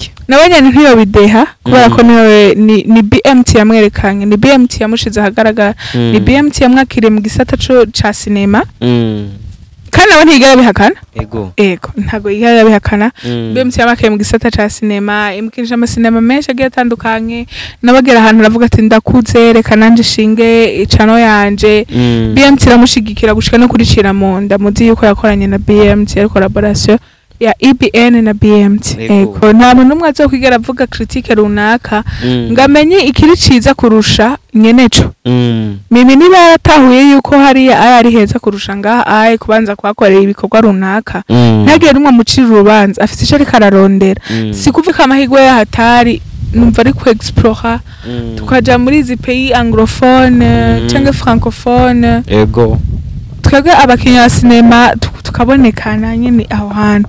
iki? Nawe nyene ntiyobideha kubera ko niwe ni BMT yamwerekanye, ni BMT yamushize ahagaragara, ni BMT yamwakiriye mu gisata ca sinema. Kandi nawe ntiyigera abihakana. Ego. Ego, ntabwo yigera abihakana. BMT yamwakiriye mu gisata ca sinema, imukinisha amasinema menshi agiye atandukanye, nabagera ahantu aravuga ati ndakuze, reka nanje shinge icano yanje. BMT iramushigikira gushika no kuri Ciramunda, muzi yuko yakoranye na BMT, yari collaboration ya EBN na BMT. Ego. Ego, nta muntu n'umwe azokwigera avuga critique runaka ngo amenye ikiri ciza kurusha nyeneco. Mimi niba yaratahuye yuko hariya aya ari heza kurusha ngaha aye kubanza kuhakorera ibikorwa runaka, ntagire n'umwe amucira urubanza, afise ico ariko ararondera. Si kuvuga amahirwe yahatari, numva ari ku explora, tukaja muri izi pays anglophone canke francophone. Ego. Twebwe abakinnyi ba sinema tukabonekana nyene aho hantu,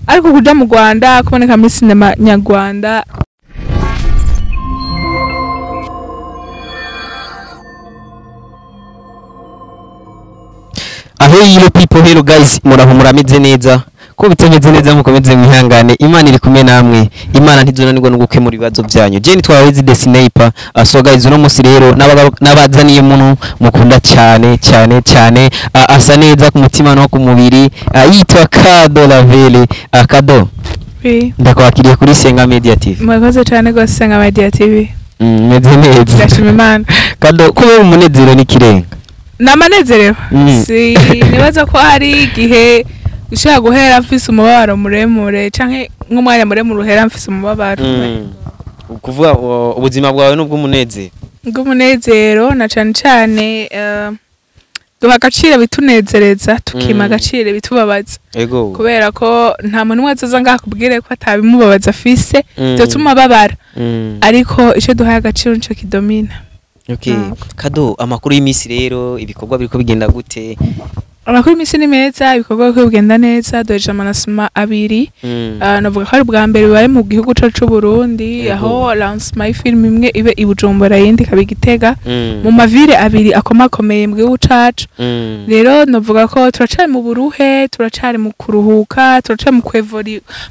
ariko kuja mu Rwanda kuboneka muri sinema nyarwanda. Hello people, hello guys, muraho murameze neza? Ko bitameze neza mukomeze mwihangane, Imana iri kumwe namwe, Imana ntizonanirwa no gukemura ibibazo byanyu. Je nitwa Wiz the Sniper. So guys, uno musi rero nabazaniye umuntu mukunda cyane cyane cyane, asa neza ku mutima no ku mubiri, yitwa Kado Lavelle. Kado, Oui. ndakwakiriye kuri Senga Media TV. Murakoze cyane rwose, Senga Media TV. Meze neza. Ndashima Imana. Kado, kubera umunezero n'ikirenga. Namanezerewe. Si nibaza ko hari igihe ushobora guhera mfise umubabaro muremure canke nk'umwanya muremure uhera mfise umubabaro. Ukuvuga ubuzima bwawe n'ubw'umunezero. Bw'umunezero na cane cane, duha agaciro bitunezereza, tukima agaciro bitubabaza. Ego. Kubera ko nta muntu umwe azoza ngaha akubwire ko atabimubabaza afise, vyotuma ababara. Ariko ico duhaye agaciro nico kidomina. Okay. Kado, amakuru y'imisi rero, ibikorwa biriko bigenda gute? Amakuru y'imisi ni meza, ibikorwa biriko bigenda neza, duhejeje amalancement abiri. Navuga ko ari ubwa mbere bibaye mu gihugu cacu c'Uburundi, aho lancement y'ifilm imwe ibe i Bujumbura, iyindi ikaba i Gitega, mu mavire abiri akomakomeye mu gihugu cacu. Rero navuga ko turacari mu buruhe, turacari mu kuruhuka, turacari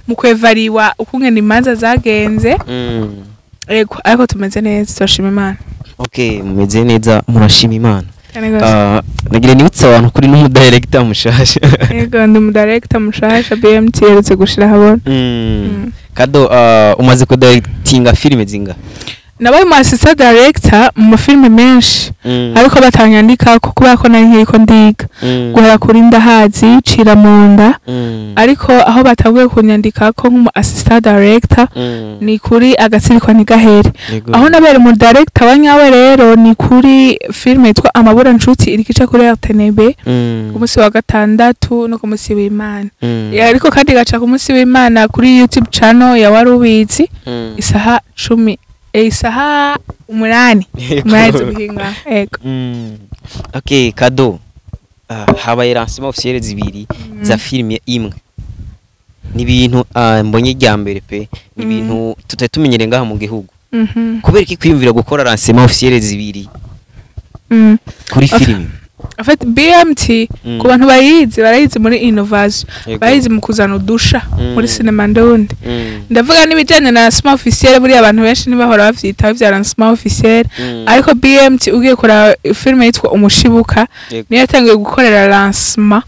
mu kwevariwa ukungene imanza zagenze. Ego, ariko tumeze neza, turashima Imana. Okay, mumeze neza, murashima Imana. Cyane gose. Nagira nibutse abantu kuri n'umudirector mushasha. Ego, ndi umudirector mushasha BMT yeretse gushira habona. Kado, umaze kudirectinga filime zinga? Nabaye umu assistant director mu mafilime menshi, ariko batanyandika ko kubera ko nari nkiriko ndiga. Guhera kuri Ndahazi, Cira Munda, ariko aho batanguye kunyandika ko nk'umu assistant director ni kuri Agatsiriko Ntigahere. Ego. Aho nabere mu director wa nyawe rero ni kuri filime yitwa Amabura Nshuti, iriko ica kuri RTNB ku munsi wa gatandatu no ku munsi w'Imana. Ariko kandi igaca ku munsi w'Imana kuri YouTube channel ya Warubizi isaha 10, isaha 8 8 z'ubuhinga. Ego. Okay, Kado. Habaye lancement officiel zibiri za filime imwe. Ni ibintu mbonye rya mbere pe, ni ibintu tutari tumenyereye ngaha mu gihugu. Kubera iki kwiyumvira gukora lancement officiel zibiri kuri filime? En fait, BMT, ku bantu bayizi, barayizi muri innovation, bayizi mu kuzana udusha muri sinema ndundi. Ndavuga n'ibijanye na lancement officiel, buriya abantu benshi ntibahora bavyitaho vya lancement officiel, ariko BMT ugiye kuraba filime yitwa Umushibuka, niyo yatanguye gukorera lancement,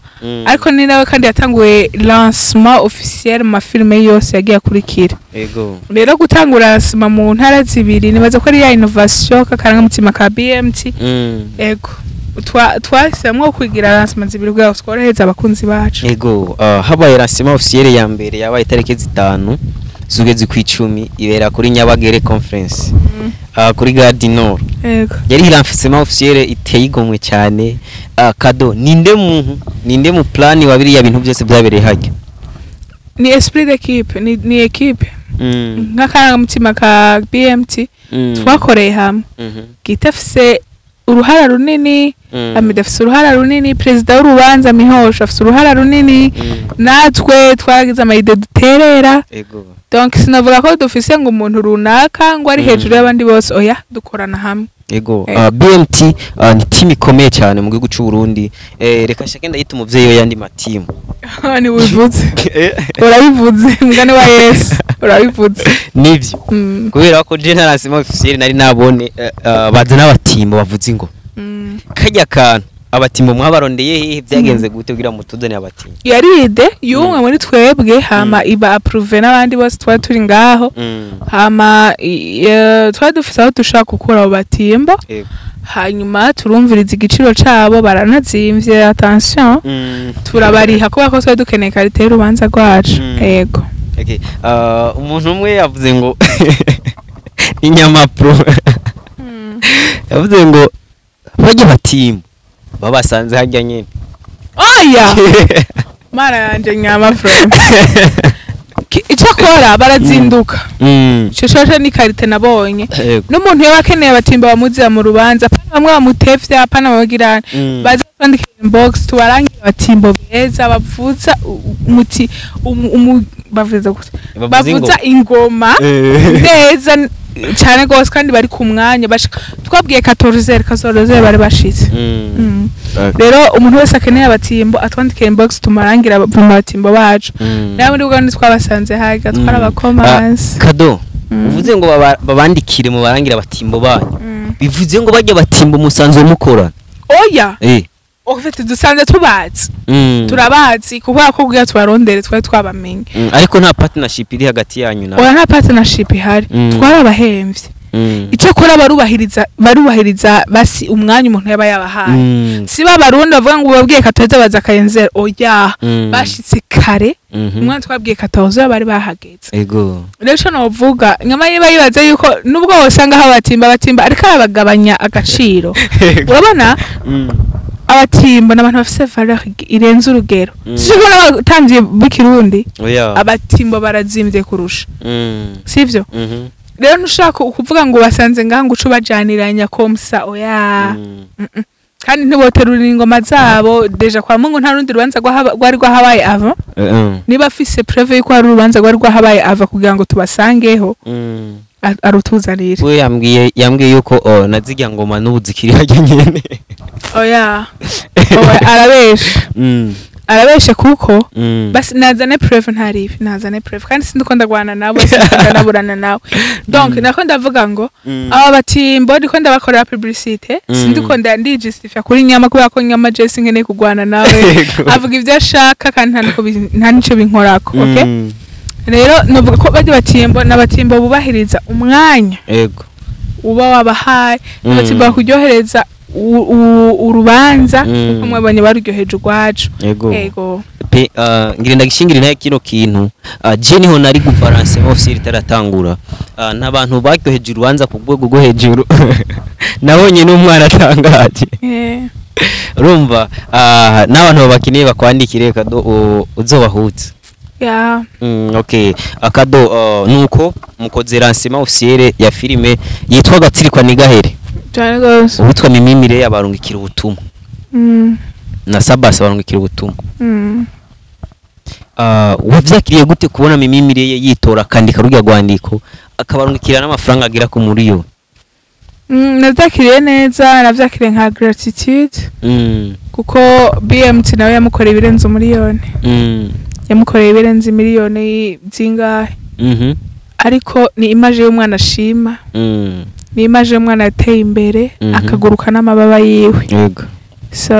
ariko ni nawe kandi yatanguye lancement officiel mu mafilime yose yagiye akurikira. Ego. Rero gutangura lancement mu ntara zibiri, nibaza ko ari ya innovation k'akarangamutima ka BMT. Ego, twahisemwo kugira lancement zibiri kugira ngo tworohereze abakunzi bacu. Ego, habaye lancement officiel ya mbere yabaye itariki 5 z'ukwezi kw'icumi, ibera kuri Nyabagere Conference, kuri Gare du Nord. Ego. Yari lancement officiel iteye igomwe cyane. Kado, ninde muntu, ninde mu plan wa biriya bintu byose byabereye hajya? Ni esprit d'équipe, ni équipe nk'akarangamutima ka BMT, twakoreye hamwe. Gita afise uruhara runini, Amida afise uruhara runini, perezida w'urubanza Mihosho afise uruhara runini, natwe twaragize ama idées duterera. Ego. Donc sinavuga ko dufise ngo umuntu runaka ngo ari hejuru y'abandi bose, oya, dukorana hamwe. Ego, BMT ni team ikomeye cyane mu gihugu cy'u Burundi. Reka shake ndayita umuvyeyi we yandi matimu. Ni wivuze, urabivuze mugani wa Yesu, urabivuze. Nivyo. Kubera ko je ntarasima officiel nari nabone baza n'abatimbo bavuze ingoma. Kajya kantu abatimbo mwabarondeye hehe, byagenze gute kugira mutuzane abatimbo? Yari idée y'umwe muri twebwe, hama iba approuvé n'abandi bose twari turi ngaho. Hama twari dufise aho dushaka gukura abo batimbo. Hanyuma turumviriza igiciro cabo, baranazimvye, attention. Turabariha kubera ko twari dukeneye qualité y'urubanza rwacu. Yego. Okay. Umuntu umwe yavuze ngo inyama pro yavuze ngo bajya batimbo babasanze hajya nyene. Oya, mara yanje, nyama frame. Ico akora barazinduka. Ico coco ni qualité nabonye. N'umuntu yaba akeneye abatimba bamuzira mu rubanza, pana bamwe bamutevya, pana babagirana. Baza kwandika inbox, tubarangira abatimbo beza bavuza umuti bavuza gute? Bavuza bavuza ingoma neza cyane gose, kandi bari ku mwanya. Bashika twabwiye 14h, 14h bari bashitse. Rero umuntu wese akeneye abatimbo atwandike inbox, tumurangira mu batimbo bacu. Nawe muri bwo twabasanze haga twarabakomanse. Kado, uvuze ngo babandikire mu barangira abatimbo banyu, bivuze ngo bajya batimbo musanzwe mukorana? Oya. En fait dusanze tubazi. Turabazi kubera ko kugira tubarondere twari twabamenye. Ariko nta partnership iri hagati yanyu na Oya, nta partnership ihari. Twarabahemvye. Icyo kora barubahiriza basi umwanya umuntu yaba yabahaye. Si ba barundi bavuga ngo babwiye katoza baza kayenzera, oya. Bashitse kare. Umwanya twabwiye katoza bari bahageze. Rero ico novuga, nyama yiba yibaza yuko nubwo wosanga aho abatimba batimba ariko arabagabanya agaciro, urabona, abatimbo n'abantu bafise valeur irenze urugero. Sivyo ko n'abatamvye b'ikirundi? Oya. Abatimbo barazimvye kurusha. Sivyo? Mhm. Rero ntushaka kuvuga ngo basanze ngaha ngo uce ubajaniranya comme ça, oya. Kandi ntiboterura ingoma zabo déjà kwa Mungu nta rundi rubanza rwari rwahabaye ava. Niba afise preuve yuko hari urubanza rwari rwahabaye ava kugira ngo tubasangeho, arutuzanire. We yambwiye yuko, oh, nazirya ngoma n'ubu zikiri harya nyene. Oya. Oya, arabesha. Arabesha kuko basi nazane preuve, ntaribi nazane preuve, kandi sindiko ndagwana nawe, sindiko ndanaburana nawe. Donc nako ndavuga ngo aba batimbo ndiko ndabakorera publicité, sindiko ndijustifia kuri nyama, kubera ko nyama je sinkeneye kugwana nawe. Avuga ibyo ashaka kandi nta nico binkorako, okay? Rero novuga ko bajya batimbo n'abatimbo bubahiriza umwanya uba wabahaye, n'abatimbo bakuryohereza urubanza uko mwabonye baruryoheje urwacu. Ego. Pe ngira ndagishingira naye kino kintu. Je niho nari kuva lancement officiel itaratangura, n'abantu baryoheje urubanza ku rwego rwo hejuru, nabonye n'umwana atangaje. Urumva, n'abantu babakeneye bakwandikire, Kado, uzobahuza. Ya. Okay, akado, nuko mukoze lancement officiel ya filime yitwa Gatsirikwa Nigahere. Cyane gose. Uwitwa Mimimire yabarungikira ubutumwa na Sabas barungikira ubutumwa. Wavyakiriye gute kubona Mimimire ye yitora akandika rurya rwandiko akabarungikira n'amafaranga agera ku muriyoni? Navyakiriye neza, navyakiriye nka gratitude, kuko BMT nawe yamukoreye ibirenze umuriyoni. Yamukoreye ibirenze miliyoni zingahe. Ariko ni image y'umwana ashima, ni image y'umwana yateye imbere, akaguruka n'amababa yiwe. So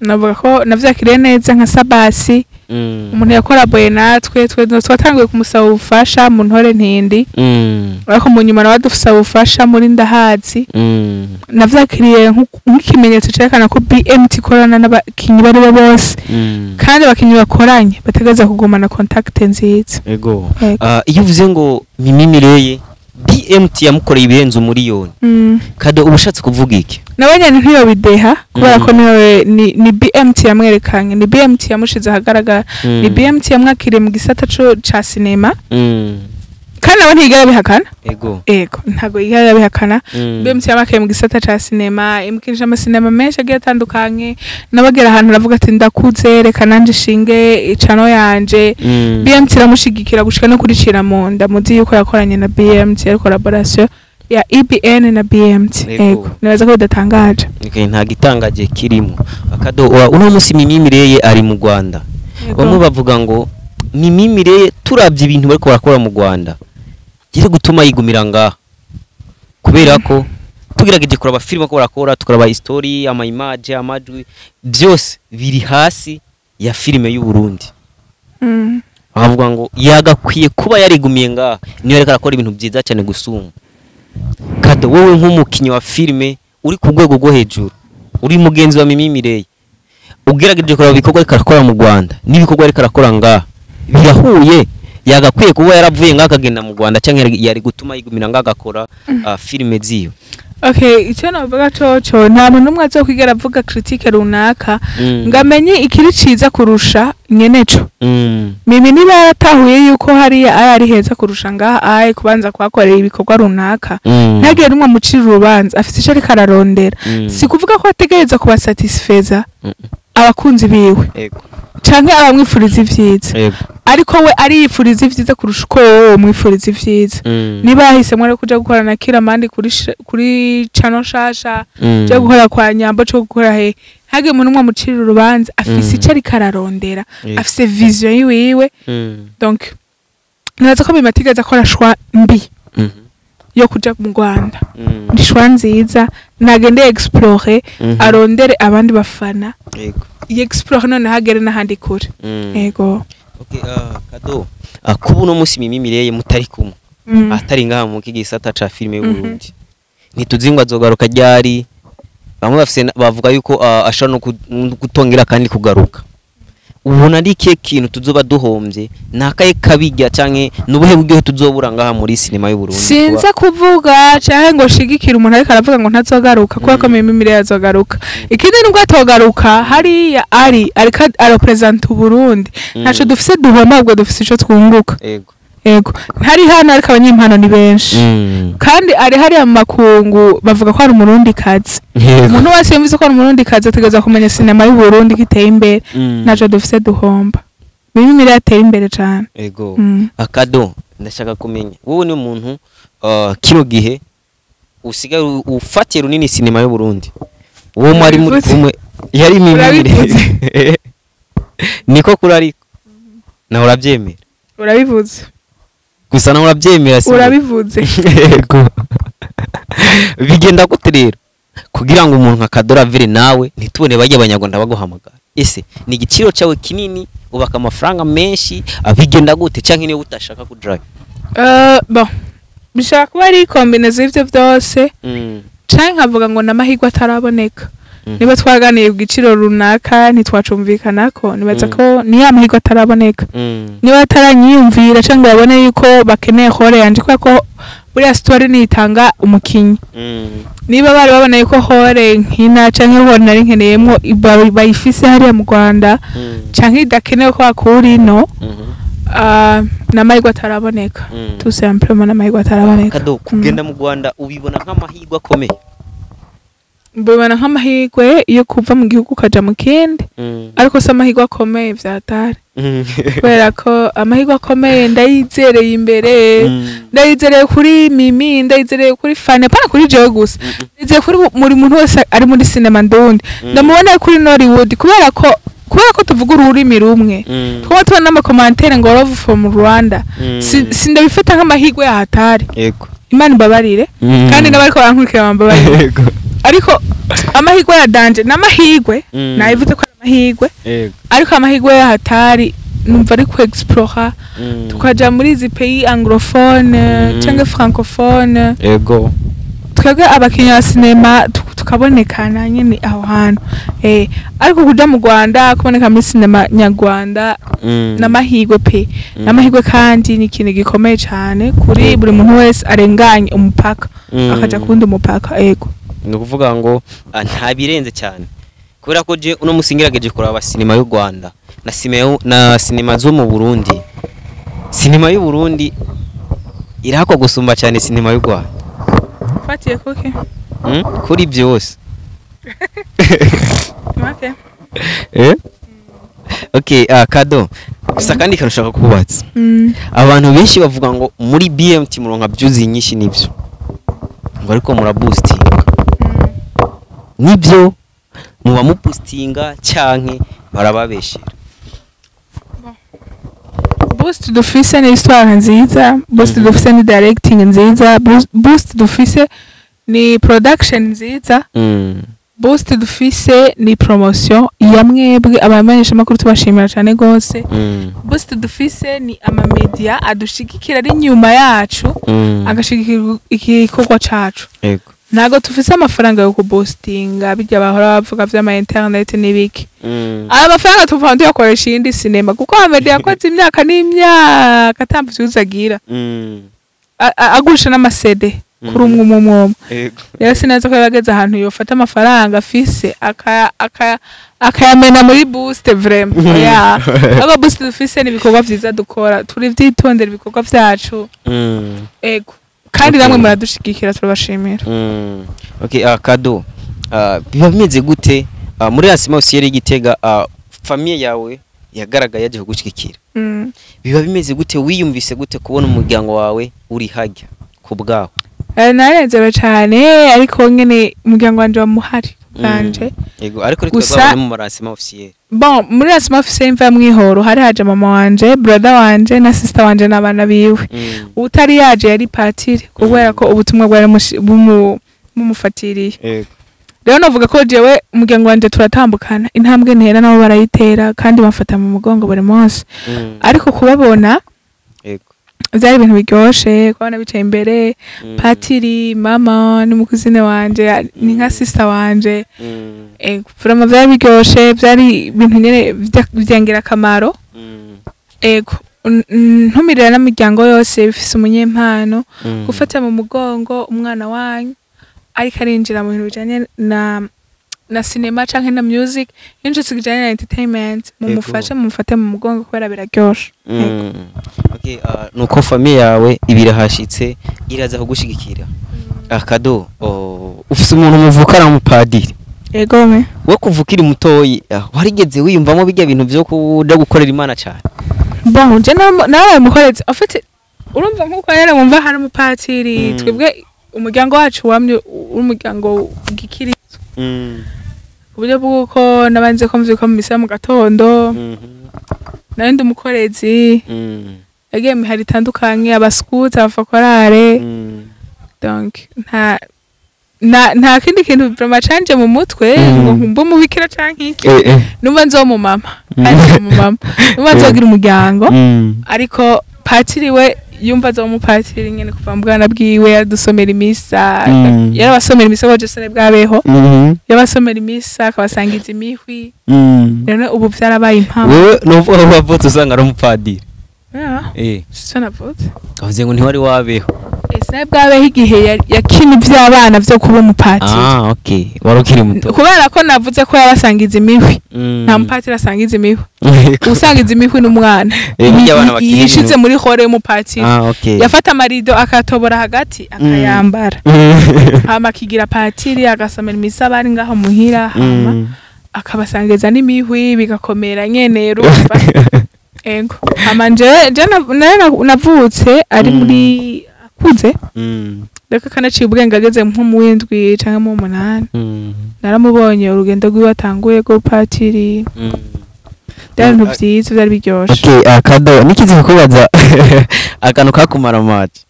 navuga ko navyakiriye neza nka Sabasi, umuntu yakoraboye natwe. Twe twatanguye kumusaba ubufasha mu ntore ntindi, ariko mu nyuma nawe adufasaba ubufasha muri ndahazi. Navyakiriye nk'ikimenyetso cerekana ko BMT ikorana n'abakinyi bari bo bose, kandi abakinyi bakoranye bategereza kugumana contact nziza. Ego. Iyo uvuze ngo Mimimire BMT yamukoreye ibirenze umuriyoni, Kado, uba ushatse kuvuga iki? Nawe nyene ntiyobideha kubera ko niwe ni BMT yamwerekanye, ni BMT yamushize ahagaragara, ni BMT yamwakiriye mu gisata ca sinema, kandi nawe ntiyigera bihakana. Ego, ntago yigera bihakana. BMT yamwakiriye mu gisata ca sinema, imukinisha amasinema menshi agiye atandukanye, nabagera ahantu aravuga ati ndakuze, reka nanje shinge icano yanje. BMT iramushigikira gushika no kuricira mu nda. Muzi yuko yakoranye na BMT, ari collaboration. Ya EBN na BMT. Yego. Yego, nibaza ko bidatangaje. Okay, nta gitangaje kirimo. Akado uno munsi Mimi Mireye ari mu Rwanda. Yego. Bamwe bavuga ngo Mimi Mireye turavye ibintu bariko barakora mu Rwanda gire gutuma yigumira ngaha, kubera ko tugerageje kuraba filime ko barakora, tukaraba history, ama image, amajwi, byose biri hasi ya filime y'u Burundi. Bakavuga ngo yagakwiye kuba yarigumiye ngaha, niyo ariko arakora ibintu byiza cyane gusumba. Kado, wowe nk'umukinyi wa filime uri ku rwego rwo hejuru, uri mugenzi wa Mimi Mireye, ugerageje kuraba ibikorwa ariko arakora mu Rwanda n'ibikorwa ariko arakora ngaha birahuye, yagakwiye kuba yaravuye ngaha akagenda mu Rwanda, cyangwa yari gutuma yigumira ngaha agakora filime ziwe? Okay, icyo navuga coco, nta muntu n'umwe azokwigera avuga critique runaka ngo amenye ikiri ciza kurusha nyeneco. Mimi niba yaratahuye yuko hariya aya ari heza kurusha ngaha aye kubanza kuhakorera ibikorwa runaka, ntagire n'umwe amucira urubanza. Afite ico ariko ararondera. Si kuvuga ko ategereza kubasatisfeza abakunzi biwe canke abamwifuriza ivyiza, ariko we ariyifuriza ivyiza kurusha uko wowe womwifuriza ivyiza. Niba yahisemwo rero kuja gukorana na Kiramandi kuri channel nshasha, cyo gukora kwa Nyambo, cyo gukora he, ntagire umuntu umwe amucira urubanza. Afise ico ariko ararondera, afise vision yiwiwe. Donc nibaza ko bimatigeza akora choix mbi yo kuja mu Rwanda. Ni choix nziza, nagende explore, arondere abandi bafana, explore none hagere n'ahandi kure. Yego. Okay, Kado, kuba uno munsi Mimi Mireye mutari kumwe, atari ngaha mu kigisata ca filime y'u Burundi, ntituzi ngo azogaruka ryari. Bamwe bafise bavuga yuko ashobora no gutongera kandi kugaruka. Ubona ari ikihe kintu tuzoba duhombye, ni akahe kabirya canke n'ubuhe buryohe tuzobura ngaha muri sinema y'u Burundi? Sinza kuvuga canke ngo shigikire umuntu ariko aravuga ngo ntazogaruka, kubera ko Mimi Mireye azogaruka. Ikindi, nubwo atogaruka, hariya ari ariko arepresenta Uburundi. Ntaco dufise duhomba, ahubwo dufise ico twunguka. Yego, ntari hano, ariko abanyimpano ni benshi. Kandi ari hariya mu makungu bavuga ko ari umurundi kazi. Umuntu wese yumvise ko ari umurundi kazi ategerezwa kumenya sinema y'u Burundi ko iteye imbere. Ntaco dufise duhomba. Mimi Mireye ateye imbere cane. Akado, ndashaka kumenya, wowe ni umuntu kino gihe usigaye ufatiye runini sinema y'u Burundi, uwo mwari muri Urabivuze. kumwe yari Mimi Urabivuze. Mireye, niko kuri, ariko nawe urabyemera? Urabivuze. Gusa nawe urabyemera, si? Urabivuze. Yego. Bigenda gute rero kugira ngo umuntu nka Kadoravire nawe ntitubone bajya abanyarwanda baguhamagara? Ese ni igiciro cyawe kinini, ubaka amafaranga menshi, bigenda gute, cyangwa niba utashaka kudrave? Bon, bishobora kuba ari combinaison y'ivyo vyose, canke nkavuga ngo n'amahirwe ataraboneka. Niba twaganiye ku giciro runaka ntitwacumvikanako, nibaza ko ni ya mahirwe ataraboneka. Niba bataranyiyumvira canke ngo babone yuko bakeneye rôle yanje, kubera ko buriya story nitanga umukinyi. Niba bari babona yuko rôle nkina canke rôle nari nkeneyemwo bayifise hariya mu Rwanda, canke idakenewe ko bakura ino, n'amahirwe ataraboneka. Tout simplement n'amahirwe ataraboneka. Kado, kugenda mu Rwanda ubibona nk'amahirwe akomeye? Mbibona nk'amahirwe yo kuva mu gihugu ukaja mu kindi, ariko si amahirwe akomeye vyatari, kubera ko amahirwe akomeye ndayizereye imbere. Ndayizereye kuri Mimi, ndayizereye kuri Fani, apana kuri jewe gusa. Ndayizereye kuri buri muntu wese ari muri sinema ndundi. Ndamubona kuri Nollywood, kubera ko tuvuga ururimi rumwe. Twaba tubona n'ama commentaires ngo "Love from Rwanda". Sindabifata nk'amahirwe yahatari. Imana imbabarire, kandi n'abariko barankurikira bambabarire, ariko amahirwe ya danger n'amahirwe, nabivuze ko ari amahirwe, ariko amahirwe yahatari numva ari ku explora, tukaja muri izi pays anglophone canke francophone, twebwe abakinnyi ba sinema tukabonekana nyene aho hantu. Ariko kuja mu Rwanda, kuboneka muri sinema nyarwanda, n'amahirwe pe, n'amahirwe, kandi ni ikintu gikomeye cane kuri buri muntu wese arenganye umupaka akaja kuwundi mupaka. Ego. Ni ukuvuga ngo nta birenze cyane, kubera ko je uno musi ngerageje kuraba sinema y'u Rwanda na sinema zo mu Burundi, sinema y'u Burundi irahakwa gusumba cyane sinema y'u Rwanda. Fatiye kuki? Kuri byose. Okay. Okay, Kado, gusa kandi kantu ushaka kubatsa, abantu benshi bavuga ngo muri BMT muronka views nyinshi, nivyo? Ngo ariko muraboostinga. Nibyo muba muboostinga canke barababeshera? Boost dufise ni histoire nziza, boost dufise ni directing nziza, boost dufise ni production nziza, boost dufise ni promotion ya mwebwe abamenyeshamakuru, tubashimira cyane gose. Boost dufise ni amamedia adushigikira ari inyuma yacu, agashigikira igikorwa cacu. Ntago tufise amafaranga yo kuboostinga bijya bahora bavuga vy'ama internet n'ibiki. Aya mafaranga tuva tuyakoresha iyindi sinema, kuko amedia yakoze imyaka n'imyaka atamva agira, agurisha n'ama CD kuri umwe umwe umwe umwe. Rero sinazi ko yageze ahantu yofata amafaranga afise akayamena muri boost, vraiment oya. Aba boost dufise ni ibikorwa vyiza dukora, turi vyitondera ibikorwa vyacu. Ego, kandi namwe muradushigikira, turabashimira. Okay, Kado, biba bimeze gute muri lancement officiel y'Igitega, famille yawe yagaragaye yaje kugushigikira? Biba bimeze gute, wiyumvise gute kubona umuryango wawe uri hajya ku bwawe? Narezerewe cane, ariko nyene umuryango wanje wamuhari bwanje. Yego, ariko Gusa- twabonye mu lancement officiel. Bon, muri lancement officiel imva mwihoro hari haje mama wanje, brother wanje na sister wanje n'abana biwe. Utari yaje yari patiri, kubera ko ubutumwa bwari bumufatiriye. Rero navuga ko jewe umuryango wanje turatambukana, intambwe ntera nabo barayitera, kandi bamfata mu mugongo buri munsi. Ariko kubabona byari ibintu biryoshe, kubona bicaye imbere, patiri, mama n'umukuzine wanje, ni nka sister wanje. Vraiment byari biryoshe, byari ibintu nyene vy'ingirakamaro. Ego, ntumirira n'imiryango yose bifise umunyempano gufata mu mugongo umwana wanyu ariko arinjira mu bintu bijanye na sinema canke na music, ibintu bijanye na entertainment, mumufashe, mumufate mu mugongo kubera biraryoshe. Ego. Okay, nuko famille yawe ibirahashitse iraza kugushigikira. Kado, oh, ufise umuntu muvukana w'umupadiri? Ego me. We kuva ukiri mutoyi, warigeze wiyumvamo bijya bintu vyo kuja gukorera Imana cane? Bon, je nabaye umukorezi en fait, urumva nkuko rero wumva hari umupatiri. Twebwe umuryango wacu wamye uri umuryango gikiristo, ku buryo bw'uko nabanze ko mvyuka mu misa mu gatondo. Nari ndi umukorezi, yagiye mu mihari itandukanye, abaskuti, abafakorare. Donc nta kindi kintu vraiment canje mu mutwe ngo mbe umubikira canke iki. Numva nzoba umumama, kandi umumama numva nzogira umuryango. Ariko patiri we yumva azoba umupatiri nyene kuva mu bwana bwiwe, yaradusomera imisa. Yarabasomera imisa ko Jose bwabeho, yabasomera imisa akabasangiza imihwi. Rero ubu vyarabaye impamo. Wewe nuvuga ko wavutse usanga ari umupadiri? Yeah, sico navutse. Avuze ngo ntiwari wabeho. Sinari bwabeho igihe yakina ivy'abana vyo kuba umupatiri. Ah, okay, wari ukiri muto. Kubera ko navuze ko yabasangiza imihwi. Nta mupatiri asangiza imihwi, usangiza imihwi n'umwana Burya abana bakina yishize muri hore y'umupatiri. Ah, okay. Yafata amarido akatobora hagati akayambara, hama akigira patiri, agasomera imisa abari ngaho muhira, hama akabasangiza n'imihwi, bigakomera nyene, urumva. Ego, hama nje navutse ari muri akuze. Reka kanaciye ubwenge ageze nko mu w'indwi canke mu w'umunani. Naramubonye urugendo rwiwe atanguye rwo patiri. Byari ibintu vyiza, byari biryoshe. Okay, Kado, nikize kukubaza akantu kakumara amazi,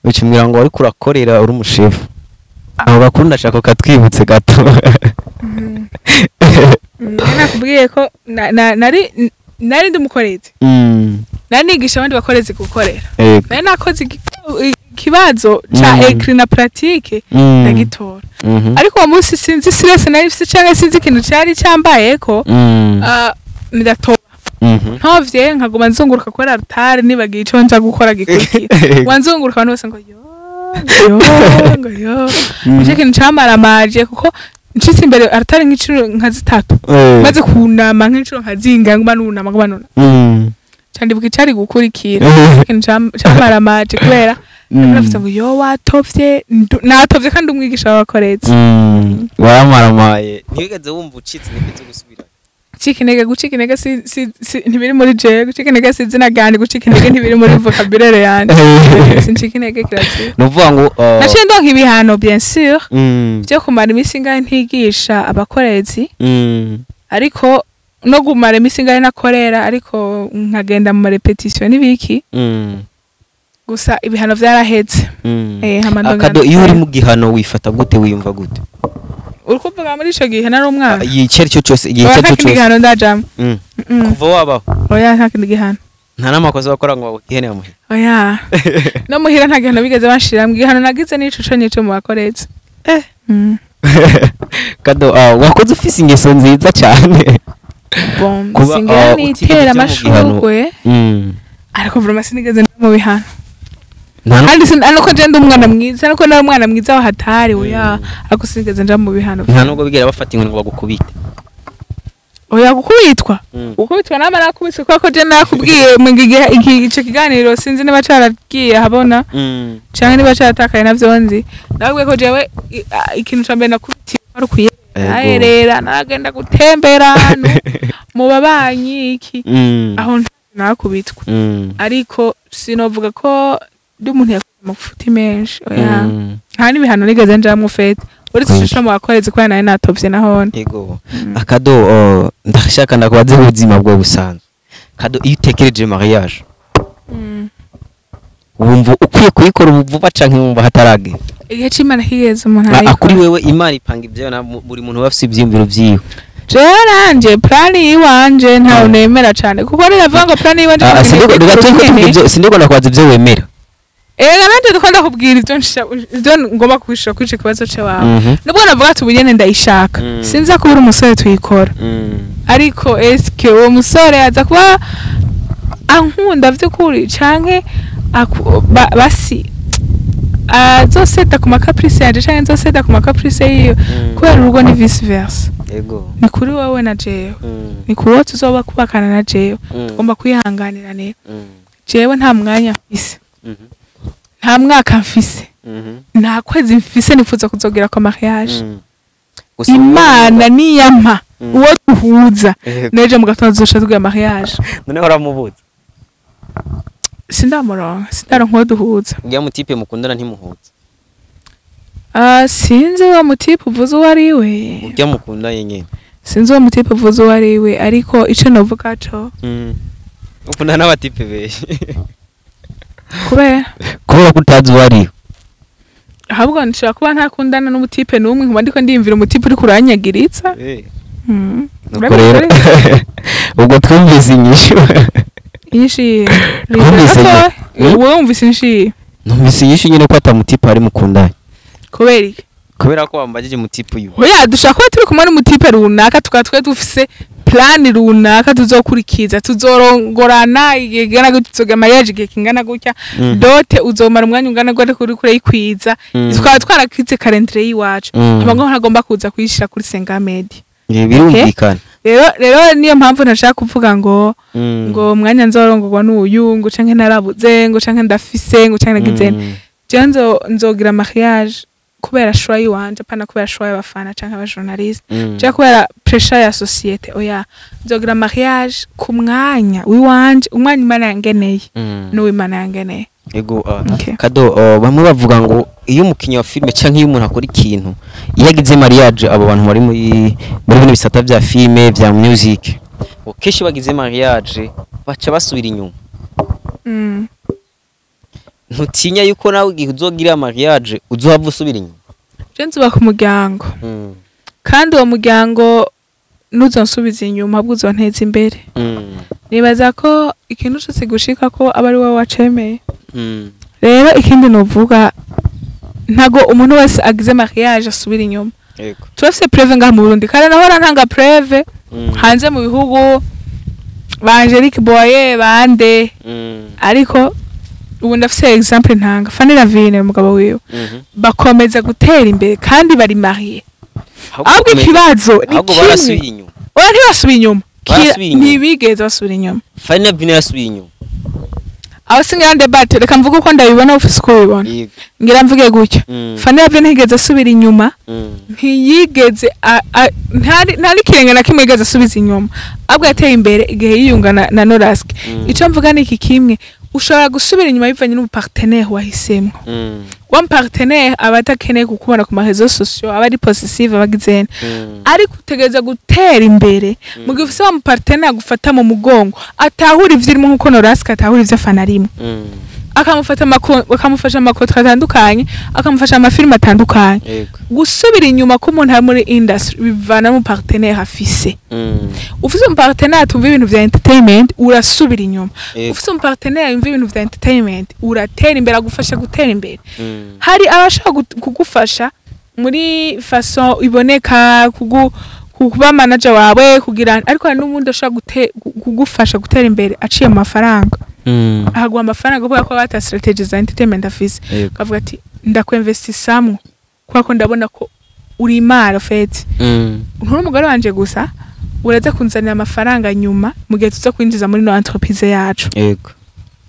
ucumwira ngo wariko urakorera uri umushefu. Aho bakuru ndashaka katwibutse gato. Nakubwiye ko nari ndi umukorezi. Nari nigisha abandi bakorezi gukorera. Nari nakoze ikibazo ca écrit na pratique, ndagitora. Ariko uwo munsi sinzi stress nari mfise canke sinzi ikintu cari cambayeko, ndatoba. Ntovye nkaguma nzunguruka kuri altare, nibagiye ico nza gukora gikurikira. Wanzunguruka abantu bose ngo yo ngo yo ngo yo. Ico kintu camaramaje, kuko nshitse imbere altare nk'incuro nka zitatu, maze kunama nk'incuro nka zinga, nguma nunama, nguma nunama, ca ndibuka icari gukurikira. Ikintu camaramaje kubera navuze ngo yo watovye, natovye kandi umwigisha w'abakorezi. Waramaramaye, ntiwigeze wumva ucitse intege zo gusubira? Gucika intege, gucika intege si ntibiri muri jewe. Gucika intege si izina ryanje, gucika intege ntibiri muri vocabulaire yanje. Sincika intege, kirazira. Ni ukuvuga ngo Naciye ndonka ibihano, bien sûr, byo kumara iminsi ingahe ntigisha abakorezi, ariko no kumara iminsi ingahe nakorera, ariko nkagenda mu marépétition n'ibiki. Gusa ibihano vyaraheze. Hama ndongera Akado, iyo uri ndakora. mu gihano wifata gute, wiyumva gute? Uri kuvuga muri ico gihe nari umwana? Igihe icyo ari cyo cyose, igihe Oya, icyo nta ari cyo kindi cyose. gihano ndajamwo. Kuva wabaho? Oya, nta kindi gihano. Nta n'amakosa bakora ngo bagihene bamuhe? Oya, no muhira nta gihano bigeze banshiramwo. Igihano nagize n'ico co nico mu bakorezi. Kado, wakoze ufise ingeso nziza cyane. Bon, Kuba, singira utigeze nitera uja mu gihano. amashurwe, ariko vraiment sinigeze nja mu bihano. Nta Kandi nuko je ndi umwana mwiza, nuko nari umwana mwiza wa hatari, oya, ariko sinigeze nja mu bihano. Nta nubwo bigera bafata inkoni ngo bagukubite? Oya, gukubitwa, gukubitwa nama nakubiswe, kubera ko je nakubwiye mu gihe ico kiganiro, sinzi niba caragiye ahabona canke niba caratakaye, navyo nzi. Nababwiye ko jewe ikintu ca mbere nakubitiwe ari ukuyerera. Nayerera, nagenda gutembera ahantu mu babanyi iki, aho nakubitwa. Ariko sinovuga ko ndi umuntu yakoze amafuti menshi, oya. Nta n'ibihano nigeze njamwo fete, uretse ico mu bakorezi, kubera nari natovye nahone. Yego. Akado, ndashaka ndakubaze ubuzima bwo busanzwe. Kado, iyo utekereje mariage, wumva ukwiye kuyikora ubu vuba canke wumva hataragera? Igihe c'Imana kigeze umuntu Ah, kuri arayikora. wewe Imana ipanga ibyayo, na buri muntu aba afise ivyiyumviro vyiwe. Jewe nanje plan yiwanje ntawe nemera cane, kuko niravuga ngo plan yiwanje Ah, sindiko reka turiko tuvuga ivyo, sindiko ndakubaza ivyo wemera. Ega nanje ndiko ndakubwira ivyo ngomba kwishura kuri ico kibazo cewawe. Nubwo navuga ati ubu nyene ndayishaka, sinza kubura umusore tuyikora, ariko eske uwo musore aza kuba ankunda vy'ukuri, canke basi azoseta ku macaprices yanje, canke nzoseta ku macaprices yiwe? Kubera urugo ni vice versa. Ni kuri wowe na jewe, ni kuri wowe tuzoba kubakana na jewe. Tugomba kwihanganiranira. Jewe nta mwanya mfise, nta mwaka mfise, nta kwezi mfise nifuza kuzogira ko mariage. Gusa Imana niyampa uwo duhuza, neje mu gatondo tuzoca tugira mariage. Noneho uramubuza? Sindamuronka, sindaronka uwo duhuza. Ujya mutipe mukundana ntimuhuza? Ah, sinzi uwo mutipe uvuze uwo ari we. Ujya mukundanye nyene. Sinzi uwo mutipe uvuze uwo ari we, ariko ico novuga co Ukundana n'abatipe benshi. Kubera Kubera ko utazi uwo ari we. Ahubwo nshobora kuba ntakundana n'umutipe n'umwe, nkuba ndiko ndiyumvira umutipe uriko uranyagiritsa. Nuko rero ubwo twumvise inyishu. Inyishu? Twumvise Wowe wumvise inyishu? Numvise inyishu nyine ko atamutipe ari mukundanye. Kubera iki? Kubera ko wambajije mutipe uyu. Oya, dushobora kuba turi kumwe n'umutipe runaka, tukaba twe dufise plan runaka tuzokurikiza, tuzorongorana igihe kingana gutya, tuzogira mariage igihe kingana gutya, dot uzomara umwanya ungana gutya kuri kure yikwiza, tukaba twarakize calendrier y'iwacu. Hama ngo ntagomba kuza kuyishira kuri Senga Media. Birumvikana. Rero niyo mpamvu ntashaka kuvuga ngo ngo umwanya nzorongorwa n'uyu, ngo canke narabuze, ngo canke ndafise, ngo canke nagize. Jewe nzogira mariage kubera choix yiwanje, apana kubera choix y'abafana canke abajournaliste, canke kubera pressure ya société, oya. Nzogira mariage ku mwanya wiwanje, umwanya Imana yangeneye n'uw'Imana yangeneye. Ego. Okay. Kado, bamwe bavuga ngo iyo umukinnyi wa filime canke iyo umuntu akora ikintu, iyo agize mariage, abo bantu bari muri bino bisata vya filime, vya music, ngo kenshi bagize mariage baca basubira inyuma. Ntutinya yuko nawe igihe uzogira mariage uzohava usubira inyuma? Je nzubaka umuryango, kandi uwo muryango ntuzonsubiza inyuma, ahubwo uzonteza imbere. Nibaza ko ikintu cose gushika ko aba ari wowe wacemeye. Rero ikindi novuga, ntago umuntu wese agize mariage asubira inyuma. Turafise preuve ngaha mu Burundi, kandi nahora ntanga preuve hanze mu bihugu, ba Angelique Boyer bande, ariko ubu ndafise exemple ntanga, Fanny Lavine umugabo wiwe, bakomeza gutera imbere kandi bari marié. Ahubwo ikibazo ni ahubwo kimwe. Barasubiye inyuma. Oya, ntibasubiye inyuma. Barasubiye inyuma. Ntibigeze basubira inyuma. Fanny Lavine yasubiye inyuma. Aho singira débat, reka mvuge uko ndabibona, ufise uko ubibona. Ngira mvuge gutya: Fanny Lavine ntiyigeze asubira inyuma, ntiyigeze ntari kirenge na kimwe yigeze asubiza inyuma, ahubwo yateye imbere igihe yiyunga na Norask. Icyo mvuga ni iki kimwe: ushobora gusubira inyuma bivanye n'umu partenaire wahisemwo. Wa partenaire aba adakeneye kukubona ku ma réseaux sociaux, aba ari possessive, aba agizene, ariko utegereza gutera imbere mu gihe ufise wa mu partenaire agufata mu mugongo, atahura ivyo urimo, nkuko Norask atahura ivyo afana arimo, akamufasha ama contrats atandukanye, akamufasha amafilime atandukanye. Gusubira inyuma k'umuntu ari muri industry bivana mu partenaire afise. Ufise umu partenaire atumva ibintu vya entertainment, urasubira inyuma. Ufise umu partenaire yumva ibintu vya entertainment, uratera imbere, agufasha gutera imbere. Hari abashaka kugufasha muri façon iboneka, kuba manager wawe kugira, ariko hari n'ubundi ashobora kugufasha gutera imbere aciye mu mafaranga, akaguha amafaranga kubera ko bata strategy za entertainment afise, akavuga ati: "Ndakwinvestisamwo kubera ko ndabona ko uri imari fete, nturi umugore wanje gusa, uraza kunzanira amafaranga nyuma mu gihe tuza kwinjiza muri no entreprise yacu."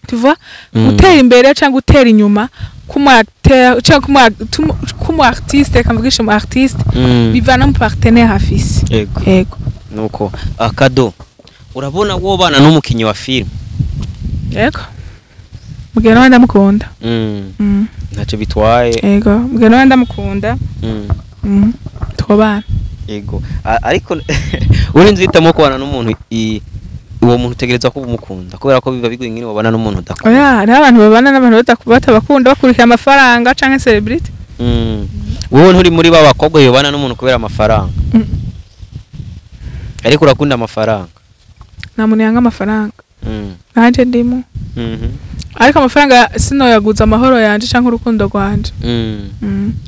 Tu vois? Gutera imbere cyangwa gutera inyuma k'umu acteur cyangwa k'umu artiste, reka mvugishe umu artiste, bivana mu partenaire afise. Yego. Nuko akado, urabona wobana n'umukinyi wa film? Yego, mugeni nawe ndamukunda. Ntacyo bitwaye. Yego, mugeni nawe ndamukunda. Twobana. Yego. Ariko urinze uhitamo kubana n'umuntu, uwo muntu utegerezwa kuba umukunda, kubera ko biba bigoye ingene wabana n'umuntu udakunda. Oya, hariho abantu babana n'abantu batabakunda, bakurikira amafaranga canke celebrity. Wowe nturi muri ba bakobwa yobana n'umuntu kubera amafaranga? Mm. Ariko urakunda amafaranga? Nta muntu yanga amafaranga. Nanje ndimo. Ariko amafaranga sinoyaguza amahoro yanje canke urukundo rwanje.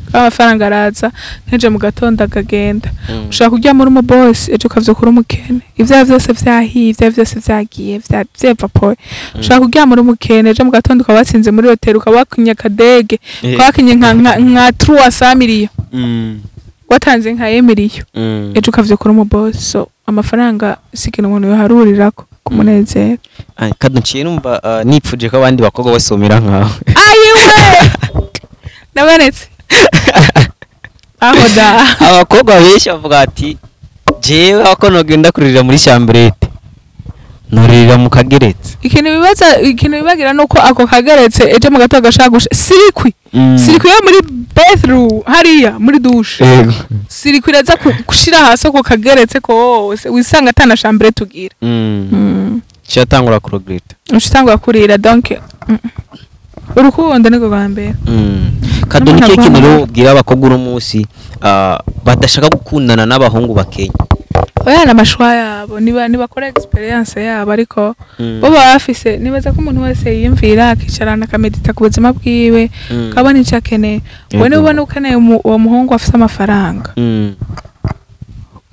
Kuko amafaranga araza nkeje mu gatondo akagenda. Ushobora kuryama uri umubosi, ejo ukavyuka uri umukene, ivyawe vyose vyahiye, ivyawe vyose vyagiye, vyevapoye. Ushobora kuryama uri umukene, ejo mu gatondo ukaba watsinze muri hoteli, ukaba wakinye akadege, ukaba wakinye nka 300 millions, watanze nka 1 million, ejo ukavyuka uri umubosi. So amafaranga si ikintu umuntu yoharurirako ku munezero. Ah, kado, nciye numva nipfuje ko abandi bakobwa bose bomera nkawe. Ayiwe, nabonetse aho da. Abakobwa benshi bavuga ati: "Jewe ako nogenda kuririra muri chambrette, nuririra mu kageretse." Ikintu bibaza, ikintu bibagira nuko ako kageretse ejo mu gatondo gashaka gusha circuit, circuit yo muri bathroom hariya muri douche, circuit iraza gushira hasi ako kageretse kose, wisanga atana chambre tugira. Cyatangura kuregreta. Ushitangura kurira. Donc urukundo niko rwa mbere. Kado, ni N'umuntu kihe kintu agomba- rero ubwira abakobwa uno munsi badashaka gukundana n'abahungu bakenya? Oya, ni ama choix yabo, niba nibakora experience yabo, ariko bo baba bafise, nibaza ko umuntu wese yiyumvira, akicarana, akamedita ku buzima bwiwe, akabona icyo akeneye. Wowe niba ubona ukeneye uwo muhungu afise amafaranga,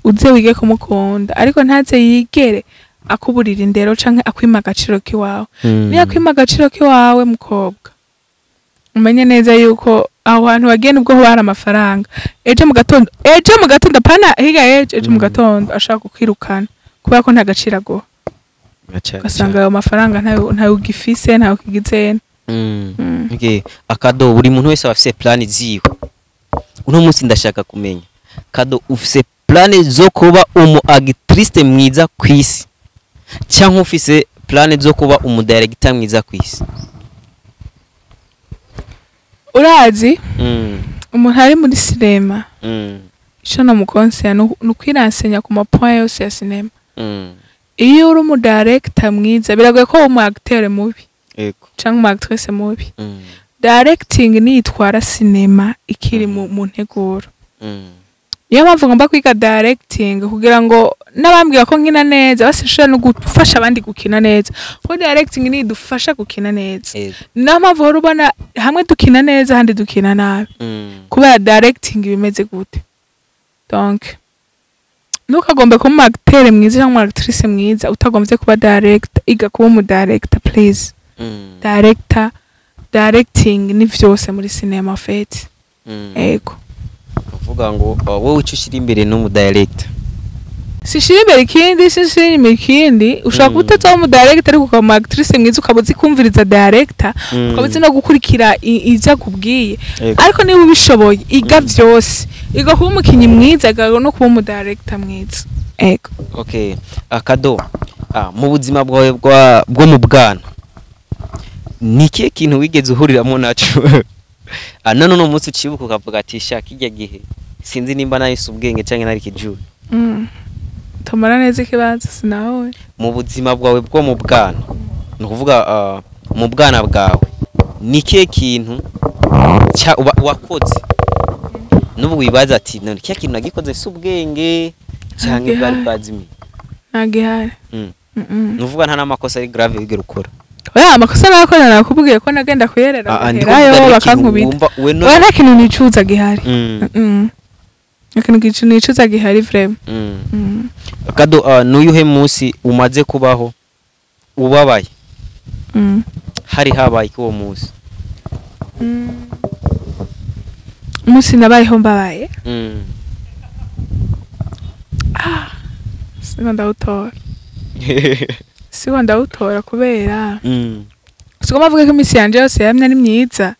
uze wige kumukunda, ariko ntaze yigere akuburira indero canke akwima agaciro k'iwawe. Niyo akwima agaciro k'iwawe, mukobwa, umenye neza yuko aho hantu wagiye, nubwo hoba hari amafaranga, ejo mu gatondo, pana higa ejo, ejo mu gatondo ashaka kukwirukana kubera ko nta gaciro aguha, ugasanga ayo mafaranga ntayo ugifise, ntayo ukigizene. Okay. Akado, buri muntu wese aba afise plan ziwe. Uno munsi ndashaka kumenya, Kado, ufise plan zo kuba umu actrice mwiza kwisi cyangwa ufise plan zo kuba umu director mwiza kwisi? Urazi, umuntu ari muri sinema, ico nomukonseya ni ukwiransenya ku ma points yose ya sinema. Iyo uri umu director mwiza, biragoye ko uba umu acteur mubi canke umu actrice mubi. Directing niyitwara sinema ikiri mu nteguro. Niyo mpamvu ngomba kwiga directing, kugira ngo n'abambwira ko nkina neza basi nshobora no gufasha abandi gukina neza, kuko directing nidufasha gukina neza. Niyo mpamvu uhora ubona hamwe dukina neza, ahandi dukina nabi, kubera directing bimeze gute. Donc ntukagombe kuba umu acteur mwiza cyangwa umu actrice mwiza utagombye kuba director. Iga kuba umu director, please. Director, directing ni vyose muri cinema fait. Ego. Uvuga ngo wowe icyo ushyira imbere ni umu director. Sishira imbere ikindi, sishira inyuma ikindi. Ushobora kuba utazoba umu director, ariko ukaba umu actrice mwiza, ukaba uzi kumviriza director, ukaba uzi no gukurikira ivyo akubwiye. Ariko niba ubishoboye, iga vyose, iga kuba umukinyi mwiza, iga no kuba umu director mwiza. Ego. Okay, Kado, mu buzima bwawe bwo mu bwana, ni ikihe kintu wigeze uhuriramo naco none uno munsi ucibuka ukavuga ati: "Sha, kirya gihe sinzi nimba nahise ubwenge canke nari kijuru"? Tomora neza ikibazo, sinawe. Mu buzima bwawe bwo mu bwana, ni ukuvuga mu bwana bwawe, ni ikihe kintu wakoze n'ubu wibaza ati: "None kiya kintu nagikoze si ubwenge canke bwari bwazimiye"? Nta gihari. Ni ukuvuga nta n'amakosa ari grave wigera ukora? Oya, amakosa nakora, nakubwiye ko nagenda kuyerera Ndi ngaherayo kuvuga n'ikintu bakankubita. wumva we no Oya, nta kintu nicuza gihari. Ikintu nicuza gihari vraiment. Kado, n'uyuhe munsi umaze kubaho ubabaye? Hari habaye iki uwo munsi? Umunsi nabayeho mbabaye, siko ndawutora, siko ndawutora kubera siko mavuga ko iminsi yanje yose yamye ari myiza,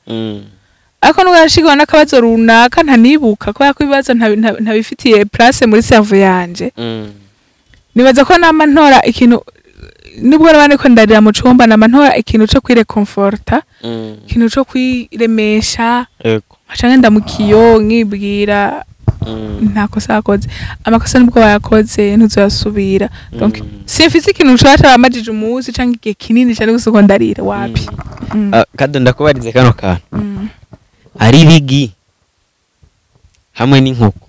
ariko nubwo nashigwa n'akabazo runaka ntanibuka, kubera ko ibibazo ntabifitiye place muri cerveau yanje. Nibaza ko nama ntora ikintu, nubwo naba ndiko ndarira mu cumba, nama ntora ikintu co kwireconforta, ikintu co kwiremesha, nkaca ngenda mu kiyo nkibwira: "Nta kosa wakoze, amakosa nubwo wayakoze ntuzoyasubira." Donc simfise ikintu nshobora caramajije umunsi canke igihe kinini cane gusa uko ndarira, wapi. Kado, ndakubarize kano kantu. Ari ibigi hamwe n'inkoko,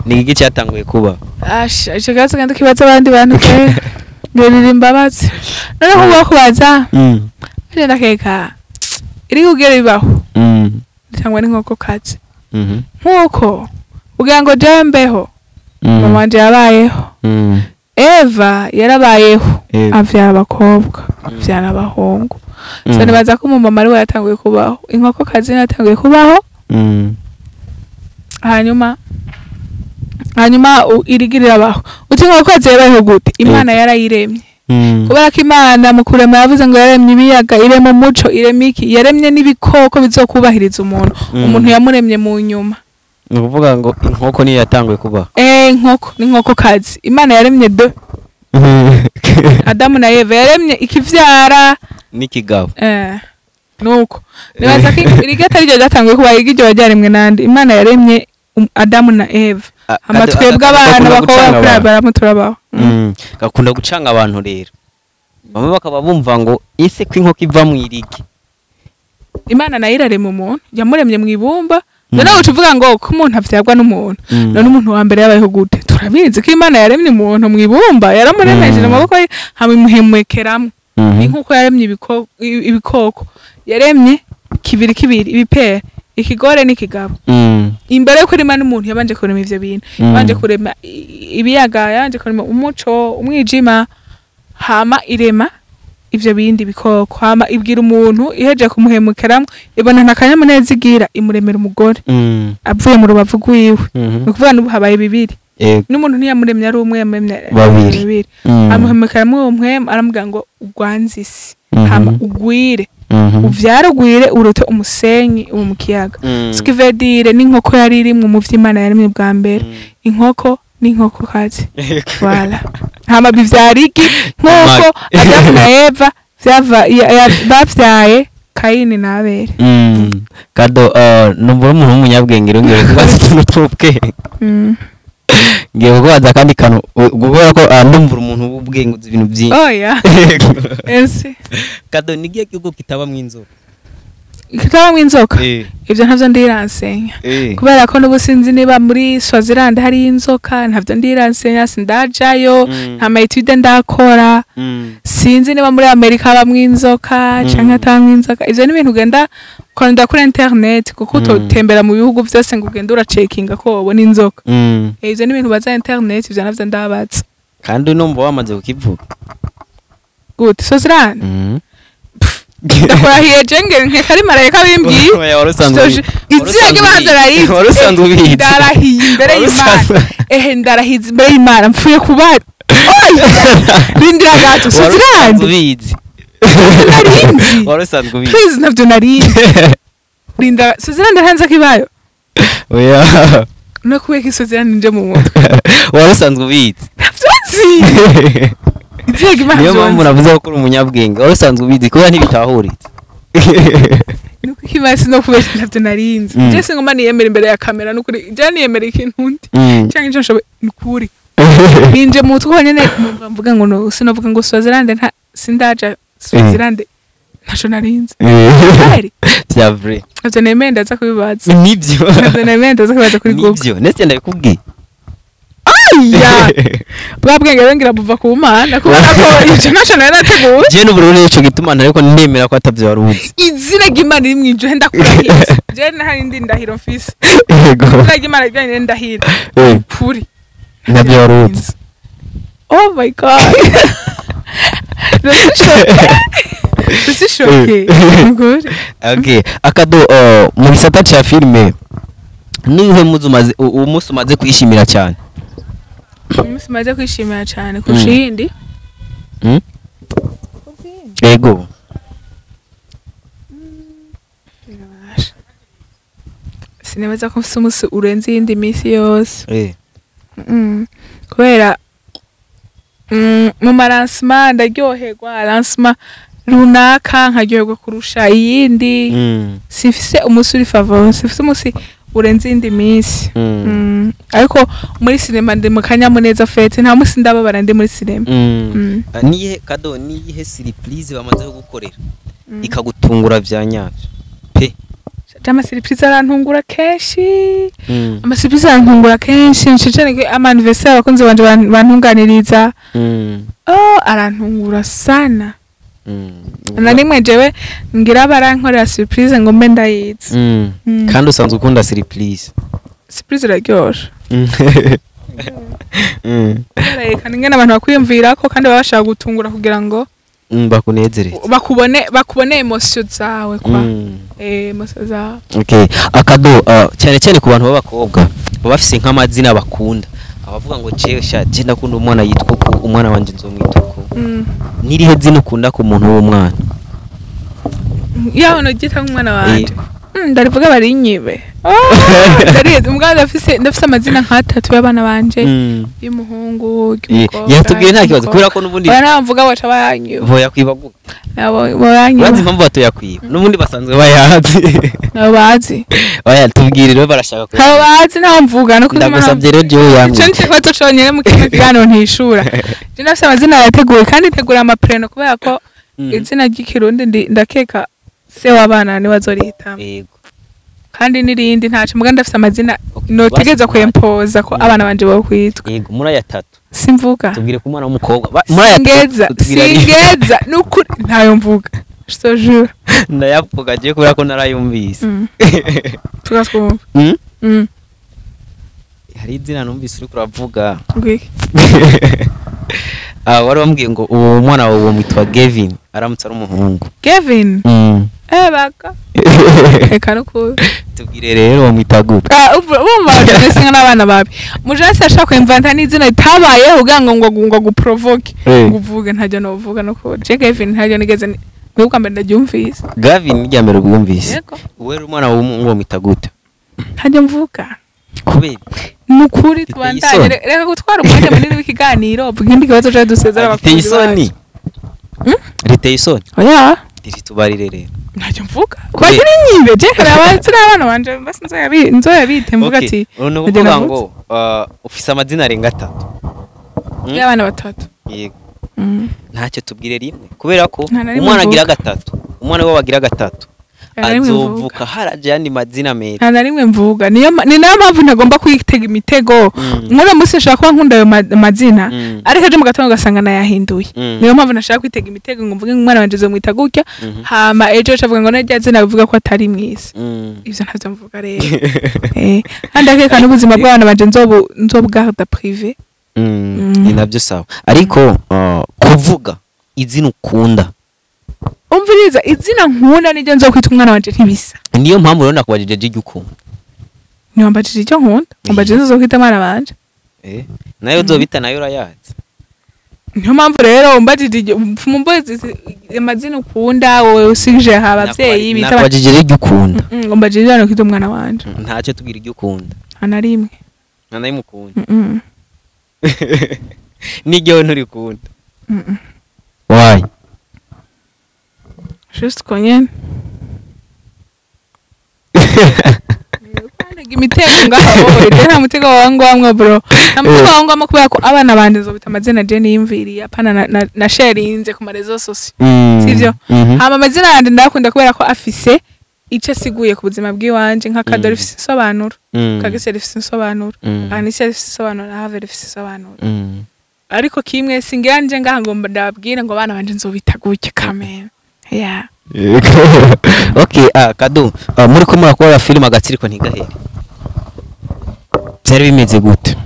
ni iki cyatanguye kuba? Asha, ico kibazo kandi kibaza abandi bantu ke ngirira imbabazi. Noneho uba kubaza aje, ndakeka iri kugera bibaho cyangwa n'inkoko kazi, nkuko kugira ngo jewe mbeho, mama wanje yabayeho, Eva yarabayeho, avyara abakobwa, avyara abahungu. So nibaza ko umumama ariwe yatanguye kubaho, inkoko kazi niyo yatanguye kubaho, hanyuma irigi rirabaho. Uti inkoko kazi yabayeho gute? Imana yarayiremye, kubera ko Imana mu kurema yavuze ngo yaremye ibiyaga, irema umuco, irema iki, yaremye n'ibikoko bizokubahiriza umuntu. Umuntu yamuremye mu nyuma. Ni ukuvuga ngo inkoko niyo yatanguye kubaho? Inkoko n'inkoko kazi, Imana yaremye de Adamu na Eva, yaremye ikivyara n'ikigabo. Nuko nibaza ko irigi atari ryo ryatanguye kuba, irigi ryo ryaremwe nande? Imana yaremye Adamu na Eva, hama twebwe abana gakunda bakobwa gucanga kuri abantu. Aburahamu turabaho. Gakunda gucanga abantu rero, bamwe bakaba bumva ngo ese ko inkoko iva mu irigi? Imana nayo irarema umuntu, yamuremye mu ibumba. None uca uvuga ngo ko umuntu avyagwa n'umuntu, none umuntu wa mbere yabayeho gute? Turabizi ko Imana yaremye umuntu mu ibumba, yaramuremesheje amaboko ye, hama imuhemekeramwo. Ni nk'uko yaremye ibikoko, yaremye kibiri kibiri, ibipera, ikigore n'ikigabo. Imbere yo kurema n'umuntu yabanje kurema ivyo bintu, yabanje kurema ibiyaga, yabanje kurema umuco, umwijima, hama irema ivyo bindi bikoko, hama ibwira umuntu, ihejeje kumuhemukeramwo ibona nta kanyamuneza igira, imuremera umugore avuye mu rubavu rwiwe. Ni ukuvuga n'ubu habaye bibiri. N'umuntu ntiyamuremye ari umwe, yamuremye ari Babiri. bibiri. Amuhemukeramwo uwo mpwemu, aramubwira ngo ugwanze isi, hama ugwire, uvyare, ugwire urute umusenyi uwo mu kiyaga. Ce qui veut dire n'inkoko yari irimwo mu vy'Imana yaremye bwa mbere, inkoko n'inkoko kazi. Voilà, hama bivyara igi, nk'uko Adamu na Eva vyava bavyaye Kayini na Abeli. Kado, numva uri umuntu w'umunyabwenge rero, ngiye kubaza utuntu tw'ubwenge. Ngiye kukubaza akandi kantu kubera ko ndumva uri umuntu w'ubwenge, uzi ibintu byinshi. Oya, ese. Kado, ni igihe gihugu kitabamwo inzoka? Kitabamwo inzoka? Ivyo ntavyo ndiransenya, kubera ko n'ubu sinzi niba muri Swaziland hari inzoka. Ntavyo ndiransenya, sindajayo, nta ma études ndakora. Sinzi niba muri Amerika habamwo inzoka canke hatabamwo inzoka. Ivyo ni ibintu ugenda ukarondera kuri internet, kuko utotembera mu bihugu vyose ngo ugende uracekinga ko wobona inzoka. Ivyo ni ibintu baza internet, ivyo navyo ndabaza. Kandi numva wamaze kukivuga. Gute? Swaziland? Ndakurahiye jenge nkeka ari marayika bimbwiye. Oya, wari usanzwe ubizi. Izina ry'Imana ndarizi. Wari usanzwe ubizi. Ndarahiye imbere Wari y'Imana. usanzwe- Ehe, ndarahize imbere y'Imana mpfuye kuba. Oya! Rindira gato, Wari usanzwe Switzerland. ubizi. Narinzi. Wari usanzwe ubizi. Please, ntabyo narinzi. Rinda, Switzerland hanze kibayo. Oya. Nakuye ko Switzerland nje mu mutwe. Wari usanzwe ubizi. Ntabyo nzi. Izina ry'Imana Niyo mpamvu ntabyo nzi. navuze ko uri umunyabwenge. Wari usanzwe ubizi kubera ntibitahuritse. Nuko ikimasi no kubesha ntabyo narinzi. Je singoma niyemera imbere ya kamera nukuri. Je niyemera ikintu ndi. Cyangwa icyo nshoboye nukuri. Ninje mu mutwe nyene numva mvuga ngo no sinovuga ngo Swaziland nta sindaja Swaziland ntaco narinzi. Kweli? Vya vrai. Ntabyo nemeye ndaza kubibaza. Nibyo. Ntabyo nemeye ndaza kubibaza kuri Google. Nibyo. Ndetse ndabikubwiye. Aya! Bwa bwenge rero ngira buva ku Mana kubera ko icyo ntaco nari nateguye. Je n'ubururu nico gituma ntariko nemera ko atavyo wari uzi. Izina ry'Imana riri mw'ijuru ndakurahiye. Je nta yindi ndahiro mfise. Yego. Izina ry'Imana ryonyine ndahira. Kuri. Ntabyo wari uzi. Oh my God. Je suis choquée. Nukuri. Okay, akado mu gisata ca filime nihe muzi umaze umunsi umaze kwishimira cyane? Umunsi maze kwishimira cyane kurusha iyindi. Yego. Sinemaza ko mfise umunsi urenze iyindi minsi yose. Kubera mu maransima ndaryoherwa, lancement runaka nkaryoherwa kurusha iyindi. Simfise umunsi uri favori, simfise umunsi urenze iyindi minsi. Ariko muri sinema ndi mu kanyamuneza fete, nta munsi ndababara ndi muri sinema. Niyihe kado, niyihe surprise bamaze kugukorera ikagutungura vya nyavyo pe? Ama surprise arantungura kenshi. Ama surprise arantungura kenshi, ncecene ama anniversaire abakunzi banje bantunganiriza. Oh, arantungura sana. Na rimwe jewe ngira barankorera surprise ngo mbe ndayizi. Kandi usanzwe ukunda surprise. Surprise iraryoshe. Yerekana ingene abantu bakwiyumvirako kandi baba bashaka gutungura kugira ngo bakunezereze. Bakubone emotion zawe kwa. Emotion zawe. Okay, akado cyane cyane ku bantu b'abakobwa baba bafise nk'amazina bakunda. Abavuga ngo jewe sha je ndakunda umwana yitwa ko umwana wanje nzomwita ko. Nirihe zina ukunda ku muntu w'umwana? Yaho nogita nk'umwana wanje. Ndarivuga barinyibe. Ndarize umwana ndafise amazina nk'atatu y'abana banje y'umuhungu, y'umukobwa. Yatubwiye nta kibazo kubera ko n'ubundi bana mvuga baca bayanyiba. Boya kwiba gute? Nabo bayanyiba. Urazi impamvu batoyakwiba? N'ubundi basanzwe bayazi. Nabo bazi. Oya tubwire rero barashaka ko. Nabo bazi nta mvuga no kuzima. Ndagusabye rero jewe yamwe. Ico nico kibazo conyene mu kiganiro ntishura. Je ndafise amazina yateguwe kandi ntegura amapreno kubera ko izina ry'ikirundi ndakeka se w'abana ni wazorihitamo. Yego. Kandi nirindi ntaco muga ndafise amazina notegeza kwempoza ko abana banje bo kwitwa. Yego, muri aya tatu. Simvuga. Tubwire ko umwana w'umukobwa muri aya tatu. Singeza nukuri ntayo mvuga. Je te jure. Ndayavuga je kubera ko narayumvise. Tugatwumva. Hari izina numvise uri kuravuga. Ngwiki. Wari wambwiye ngo uwo mwana wawe wamwitwa Gavin aramutse ari umuhungu. Gavin? Baka. Reka nukuri. Tubwire rero wamwita gute? Urumva bameze nk'abana babi. Mujasi ashaka kwimvanta n'izina ritabayeho kugira ngo ngo guprovoke. Ngo uvuge ntajya novuga no ko. Je Gavin ntajya nigeze mwibuka mbere ndaryumvise. Gavin ni rya mbere ubwumvise. Yego. Wewe umwana w'umuhungu wamwita gute? Ntajya mvuga. Kubera nukuri tubandanye reka gutwara umwanya munini w'ikiganiro uvuga indi kibazo cyo dusezera abakunzi. Riteye isoni. Riteye isoni. Oya. Tubarire rero. Ntacyo mvuga. Bagira inyibe je hari abatsi n'abana banje basi nzoyabite mvuga ati none kuvuga ngo ufise amazina arenga atatu. Y'abana batatu. Yego. Ntacyo tubwire rimwe kubera ko umwana agira gatatu, umwana we bagira gatatu. Azovuka haraje yandi mazina meza. Nta na rimwe mvuga. Niyo ni nayo mpamvu ntagomba kwitega imitego. Nkora musi nshaka kuba nkunda ayo mazina ariko ejo mu gatondo ugasanga nayahinduye. Niyo mpamvu nashaka kwitega imitego ngo mvuge umwana wanje azomwita gutya hama ejo acavuga ngo narya zina bivuga ko atari mwiza. Ivyo ntavyo mvuga rero. Kandi akeka n'ubuzima bw'abana banje nzobugarda privé. Ni navyo sawa. Ariko kuvuga izina ukunda Umviriza, izina nkunda niryo nzokwita umwana wanje ntibisa. Niyo mpamvu rero nakubajije iryo ukunda. Ntiwambajije icyo nkunda, wambajije nzokwita umwana wanje. Nayo uzobita nayo urayazi. Niyo mpamvu rero umbajije mumbozi amazina ukunda wowe usije abavyeyi bita. Nakubajije iryo ukunda. Umbajije iryo kwita umwana wanje. Ntacyo, tubwira iryo ukunda. Nta na rimwe. Nta na rimwe ukunda? N'iryo nturikunda? Why? Juste uko nyene. Kwandega imitego ngaho wowe, je nta mutego wangwamwo bro, nta mutego wangwamwo, kubera ko abana banje nzobita amazina je niyumviriye, apana na sharinze ku ma réseaux sociaux, sivyo? Hama amazina yanje ndayakunda kubera ko afise ico asiguye ku buzima bw'iwanje, nka Kado rifise insobanuro, Kagese rifise insobanuro, Anisia rifise insobanuro, na Have rifise insobanuro. Ariko kimwe singira nje ngaha ngo ndababwire ngo abana banje nzobita gutya kamere, yeah. Okay, Kado, muri ko murakora filime Agatsiriko Ntigahere, byari bimeze gute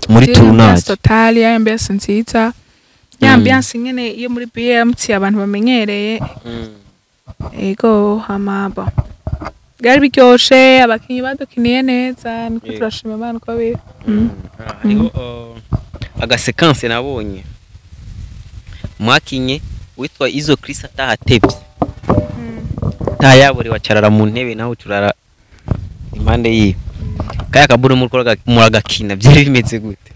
muri Ambiance tournage? Total ya ambiance nziza, ya ambiance nyene iyo muri BMT abantu bamenyereye. Ego, hama bo byari biryoshe, abakinyi badukiniye neza, niko turashima Imana uko biri. Hariho agaséquence nabonye mwakinye, witwa Izo Chris atahatevye, atayaborewe, acarara mu ntebe, nawe ucurara impande yiwe, kaya kaburo muriko muragakina, byari bimeze gute?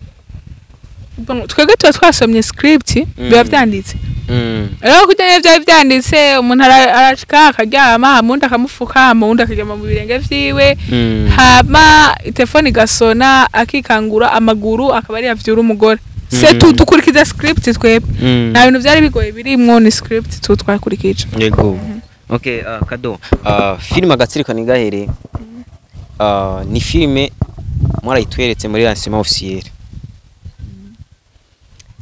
Bon, twebwe tuba twasomye script, biba vyanditse. Rero kurya nyene vyari vyanditse, umuntu arashika akaryama, uwundi akamufuka, hama uwundi akaryama mu birenge vyiwe, hama telefone igasona, akikangura amaguru, akaba ari yavyura umugore. Se tu dukurikiza script twebwe, nta bintu vyari bigoye birimwo, ni script tu twakurikije. Yego. Okay, Kado, filime Agatsiriko Ntigahere ni filime mwarayitweretse muri lancement officiel.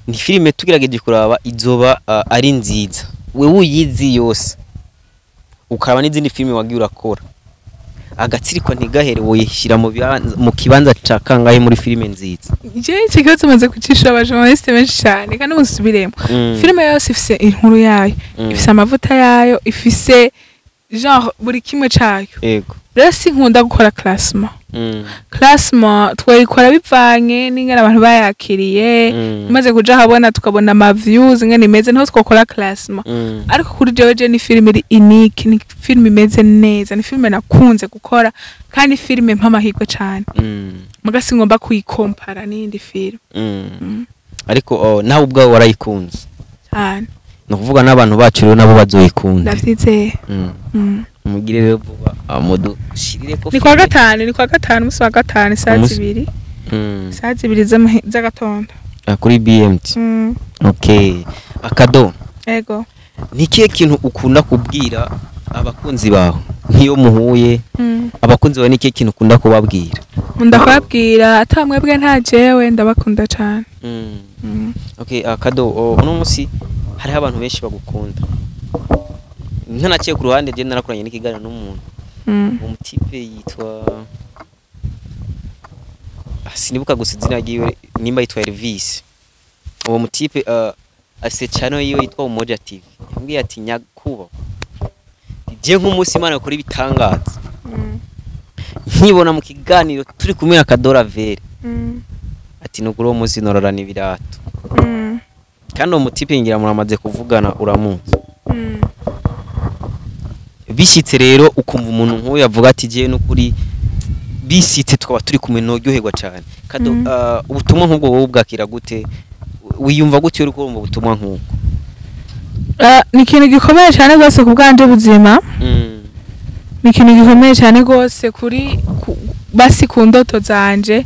Ni filime tugerageje kuraba izoba ari nziza. Wewe uyizi yose, ukaraba n'izindi filime wagiye urakora, Agatsiriko Ntigahere woyishyira mu kibanza ca kangahe muri filime nziza? Je iki kibazo maze kucishura abajournaliste benshi cyane, kandi musubiremo. Filime yose ifise inkuru yayo, ifise amavuta yayo, ifise genre buri kimwe cayo. Rero sinkunda gukora classement. Classement twayikora bivanye n'ingene abantu bayakiriye. Imaze kuja habona, tukabona ama views ingene imeze, niho twakora classement. Ariko kuri jewe, je ni filime iri unique, ni filime imeze neza, ni filime nakunze gukora, kandi filime mpa amahirwe cane. Muga singomba kuyikompara n'iyindi filime. Ariko nawe ubwawe warayikunze? Cane. Ni ukuvuga n'abantu bacu rero nabo bazoyikunda. Ndavyizeye. Mugire rero vuba mudushirire ko. Ni kwa gatanu, ni kwa gatanu, umunsi wa gatanu, saa 2. Saa 2 z'agatondo. Kuri BMT. Okay, Akado. Ego. Ni ikihe kintu ukunda kubwira abakunzi bawe nk'iyo muhuye? Abakunzi bawe, ni ikihe kintu ukunda kubabwira? Nkunda kubabwira ata mwebwe nta jewe, ndabakunda cane. Okay, Kado, uno munsi hariho abantu benshi bagukunda. Ntanaciye ku ruhande, je narakoranye n'ikiganiro n'umuntu, uwo mutipe yitwa sinibuka gusa izina ryiwe, nimba yitwa Elvis. Uwo mutipe afise channel yiwe yitwa Umoja TV. Yambwiye ati: "Nyakuba, je nk'umunsi Imana yakora ibitangaza, nkibona mu kiganiro turi kumwe na Kadora Vere," ati "nugura uwo munsi nororana ibirato." Kandi uwo mutipe ngira muramaze kuvugana, uramuzi. Bishitse rero ukumva umuntu nk'uyu avuga ati: "Jewe n'ukuri bisitse tukaba turi kumwe noryoherwa cyane." Kado, ubutumwa nk'ubwo wowe ubwakira gute? Wiyumva gute iyo uriko urumva ubutumwa nk'ubwo? Ni ikintu gikomeye cyane rwose ku bwanje buzima. Ni ikintu gikomeye cyane rwose kuri basi ku ndoto zanje,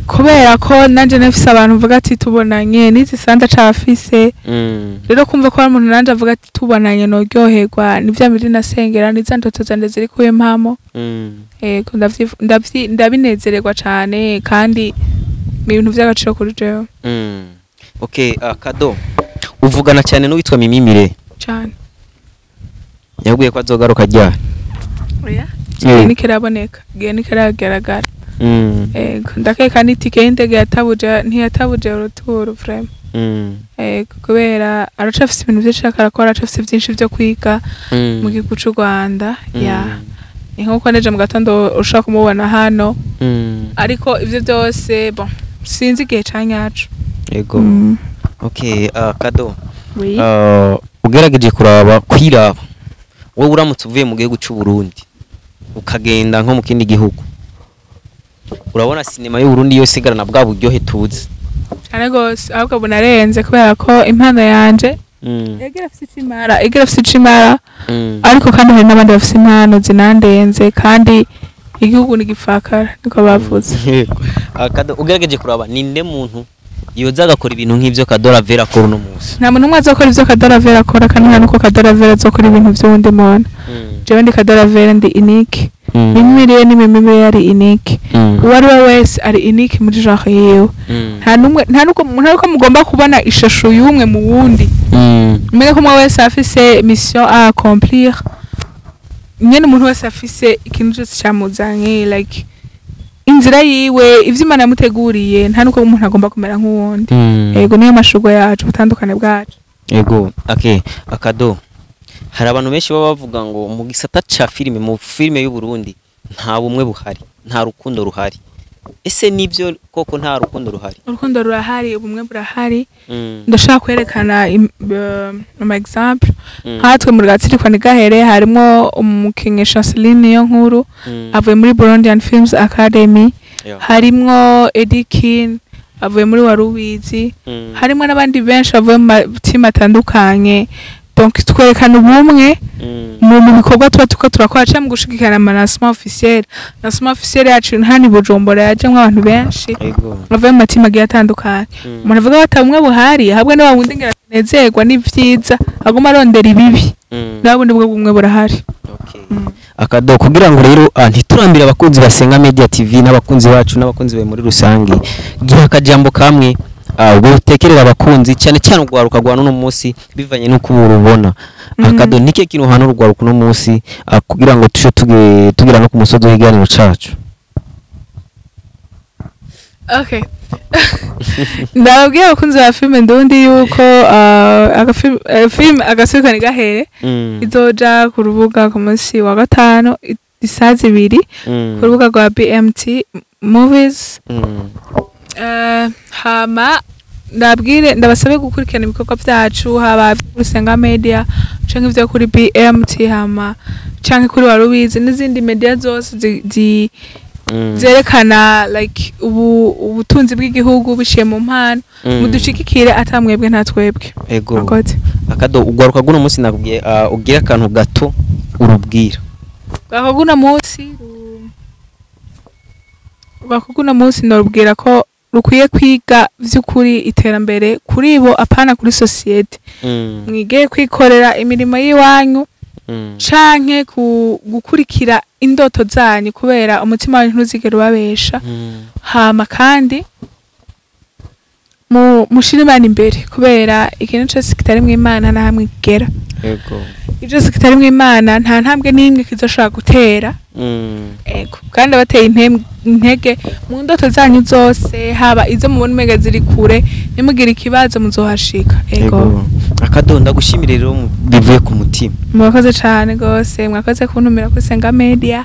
kubera ko nanje nafise abantu mvuga ati tubonanye n'izi sanda cafise. Rero kumva ko hari umuntu nanje avuga ati tubonanye noryoherwa, ni vya bindi nasengera, ni za ndoto zanje ziri kuba impamo. Yego, ndabinezererwa cane, kandi ni ibintu vy'agaciro kuri jewe. Okay, Kado, uvugana cyane n'uwitwa Mimimire? Cane. Yabwiye ko azogaruka ryari? Oya, igihe ntikiraboneka, igihe ntikiragaragara. Yego, ndakeka n'itike y'indege yatabuje, ntiyatabuje uruturo vraiment. Kubera aracafise ibintu vyinshi ariko arakora, aracafise vyinshi vyo kwiga mu gihugu c'u Rwanda. Ya, ni nkuko neje mu gatondo ushobora kumubona hano, ariko ivyo byose, bon, sinzi igihe ca nyaco. Ego. Okay, Kado, Oui. ugerageje kuraba, kwiraba, wowe uramutse uvuye mu gihugu c'u Burundi ukagenda nko mu kindi gihugu, urabona sinema y'u Burundi yose igarana bwa buryohe tuzi? Cane gose, ahubwo bunarenze, kubera ko impano yanje egera afise ico imara, egera afise ico imara. Ariko kandi hari n'abandi bafise impano zinandenze, kandi igihugu nigifakara, niko bavuze. Yego. Kado, ugerageje kuraba, ninde muntu yoza agakora ibintu nk'ivyo Kadora Vera akora uno munsi? Nta muntu umwe azokora ivyo Kadoravera akora, kandi nta nuko Kadoravera azokora ibintu vy'uwundi muntu. Jewe ndi Kadoravera, ndi unique. Mimiriye n'imimiri ari unique. Uwo ari we wese ari unique muri genre yiwe. Nta numwe, nta nuko mugomba kubona ishusho y'umwe mu wundi. Umenye ko umwe wese afise mission à accomplir nyene, umuntu wese afise ikintu cyose cyamuzanye, like inzira yiwe, ivyo Imana yamuteguriye. Nta nuko umuntu agomba kumera nk'uwundi. Yego, niyo mashurwe yacu, ubutandukane bwacu. Ego, okay, Akado. Hari abantu benshi baba bavuga ngo mu gisata ca filime, mu filime y'u Burundi nta bumwe buhari, nta rukundo ruhari. Ese nibyo koko, nta rukundo ruhari? Urukundo rurahari, ubumwe burahari. Ndashaka kwerekana ama exemple. Nkatwe mu Rwatsirikwa Gahere harimo umukinyi Chanceline niyo nkuru, avuye muri Burundian Films Academy. Harimwo Eddie Kin, avuye muri Warubizi. Harimo n'abandi benshi bavuye mu matimu atandukanye. Donc twerekana ubumwe mu bikorwa tuba turiko turakora canke mu gushigikirana ama lancement officiel. Lancement officiel yacu hano i Bujumbura yajemwo abantu benshi bavuye mu matimu agiye atandukanye. Umuntu avuga ko ata bumwe buhari, ahubwo ni wa wundi ngira atanezerwa n'ivyiza, aguma arondera ibibi. Naho ubundi bwo bumwe burahari. Okay. Akado, kugira ngo rero ntiturambire abakunzi basenga Media TV n'abakunzi bacu n'abakunzi bawe muri rusange, gira akajambo kamwe utekerera abakunzi, cyane cyane urwaruka rwa none munsi, bivanye n'uko ubu rubona. Akado, nike kintu hano urwaruka uno munsi, kugira ngo tushe tugira no ku musozi w'ikiganiro cacu? Okay. Ndababwiye abakunzi ba filime ndundi yuko filime Agasirikane Gahere izoja ku rubuga ku munsi wa gatanu isaha 2 ku rubuga rwa BMT Movies. Hama ndabwire, ndabasabe gukurikirana ibikorwa vyacu, haba kuri Senga Media canke ivyo kuri BMT, hama canke kuri Warubizi n'izindi media zose zerekana like ubutunzi bw'igihugu biciye mu mpano. Mudushigikire, ata mwebwe nta twebwe. Ego. Murakoze. Akado, urwaruka rw'uno munsi nakubwiye, ugira akantu gato urubwira. Rwakuguno munsi norubwira ko rukwiye kwiga vy'ukuri iterambere kuri bo, apana kuri société. Mwige kwikorera imirimo y'iwanyu canke gukurikira indoto zanyu, kubera umutima wanyu ntuzigera ubabesha. Hama kandi mu mushire Imana imbere, kubera ikintu cose kitarimwo Imana nta hamwe kigera. Ikintu cose kitarimwo Imana nta ntambwe n'imwe kizoshobora gutera. Ego, kandi abateye intege mu ndoto zanyu zose, haba izo mubona umenga ziri kure, ntimugire ikibazo, muzohashika. Ego. Ego. Akado, ndagushimire rero bivuye ku mutima. Murakoze cane gose, mwakoze kuntumira kuri Senga Media.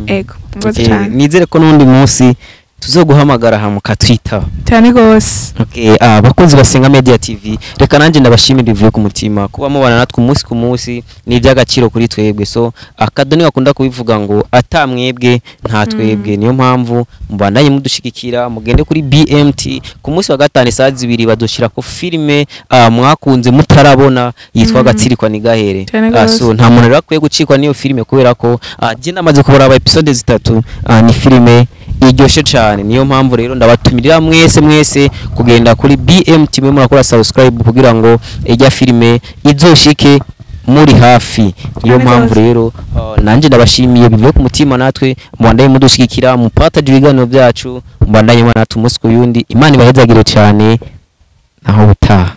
Ego, murakoze Okay, cane. Nizere ko n'undi munsi tuzoguhamagara hama ukatwitaba. Cyane gose. Okay, abakunzi basenga Media TV, reka nanjye ndabashimira bivuye ku mutima kuba mubana natwe umunsi ku munsi, ni iby'agaciro kuri twebwe. So Akado niwe akunda kubivuga ngo ata mwebwe nta twebwe. Niyo mpamvu mubandanye mudushigikira, mugende kuri BMT ku munsi wa gatanu isaha 2, badushira ko filime mwakunze mutarabona yitwa Gatsirikwa ni Gahere. Cyane gose. So nta muntu rero akwiye gucikwa n'iyo filime, kubera ko je namaze kubura episode zitatu, ni filime iryoshe cyane. Niyo mpamvu rero ndabatumirira mwese mwese kugenda kuri BMT, mwe murakora subscribe kugira ngo ijya filime izoshike muri hafi. Niyo Cyane mpamvu gose. rero nanjye ndabashimiye bivuye ku mutima. Natwe mubandanye mudushigikira, mupataje ibiganiro byacu, mubandanye natwe umunsi ku yundi. Imana ibahezagire cyane, naho butaha.